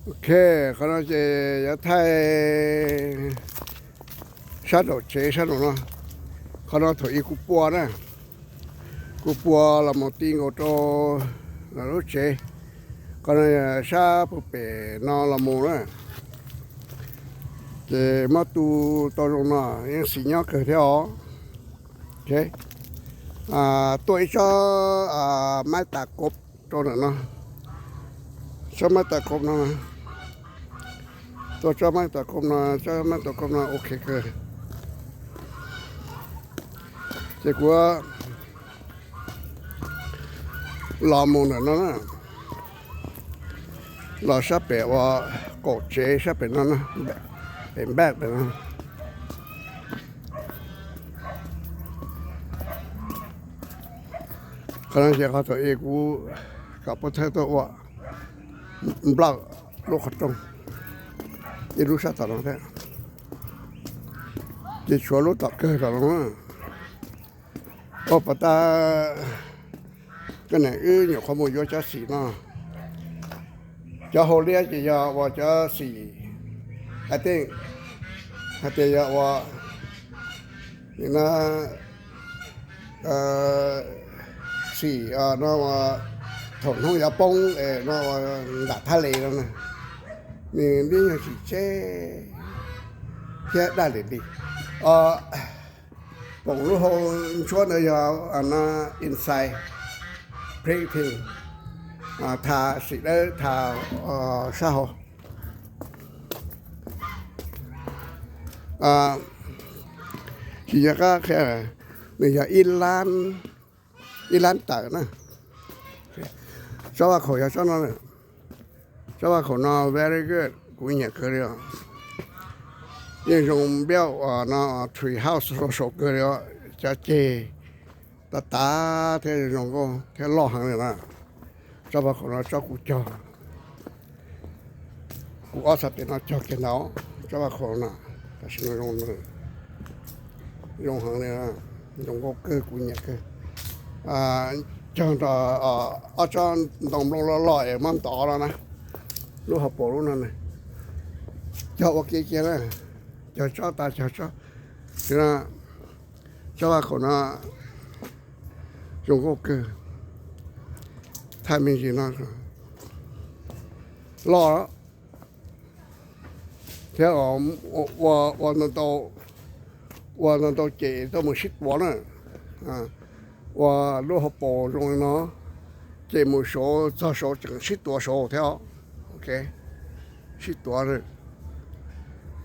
Ok, qhov no ces yuav thaij sab nraum tsev sab nraum no. Qhov no thaum ub kuv pua na, kuv pua los mus ti nkaus rau lub tsev. Qhov no sab puag pem no los mus na, ces muab tu tau zoo no yeej xis nyob kawg thiab os. Tuaj ib tsob maib tas kov rau ntawm no, tsob maib tas kov no, tuaj tsob maib tas kov no, tsob maib tas kov no ok kawg. Ces kuv los mus ntawm no na, los sab pem uas qaum tsev sab pem no, pem npaj pem no. Qhov no ces qhov thaum ub kuv kom pov thawj tuaj ua nplaj lub qhov rooj, ib lub sab tom no thiab, ces tshuav lub tom kawg tom no. Ua pov tab koj niam wb nyuam qhuav mus yuav cov xim no. Cov hauv liab ces yog ua cov xim, I think hais tias yog ua no, xim no thaum hnub yuav poob no ua ntam thab les no na, nws twb yog xim tseb thiab daj lim li. Poom lub hau ntshuab ntawd yog no inside printing, tha xim dawb tha sab hauv. Tsis nco qab qhia, nws yog ib lab tawm na. Tsob vaj khaum yog tsob no, tsob vaj khaum no very good, kuv nyiam kawg li os. Yeej zoo npiab uas no tree house rau saum kawg li os, cov ceg tas tas thiab zoo nkauj thiab loj heev li na. Tsob vaj khaum no tsob kuv cog, kuv ob txhais tes no cog kiag ntawd, tsob vaj khaum no tam sim no zoo heev li, zoo nkauj kawg kuv nyiam kawg. Cog nrog ob tsob ntoo nplooj loj loj es muab ntov no na, lub hauv paus lub no na, cog ua ke kiag na, cog tsob tas cog tsob. Tsob vaj khaum no zoo nkauj kawg, thaij me ntsis no loj thiab ua ntau ntau, ua ntau ntau ces tuaj mus sib tuav na. Ua lub hauv paus zoo li no, ces mus saud txog saud tseem sib tuav saud thiab. Ok, sib tuav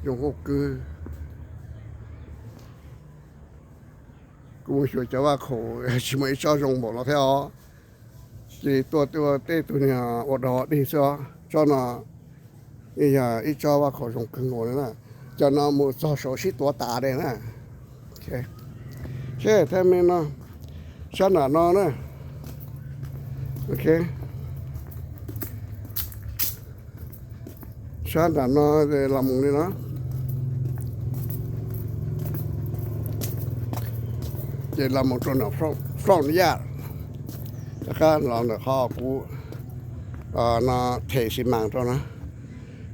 zoo nkauj kawg. Kuv mus xyuas cov vaj khaum tsis muaj ib tsob zoo npaum no thiab os. Ces tuaj tuaj tej tug niag ua dog dig xwb os. Tsob no yog ib tsob vaj khaum zoo kawg nkaus li na. Cov no mus txog saud sib tuav tas li na. Thiab me no, sab nram no na. Ok, sab nram no los mus li no, ces los mus rau nram front yard, rov qab los ntawm qhov kuv no them xi mas rau na,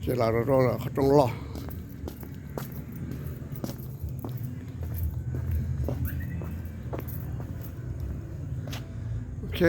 ces los rau qhov rooj loj. Ok,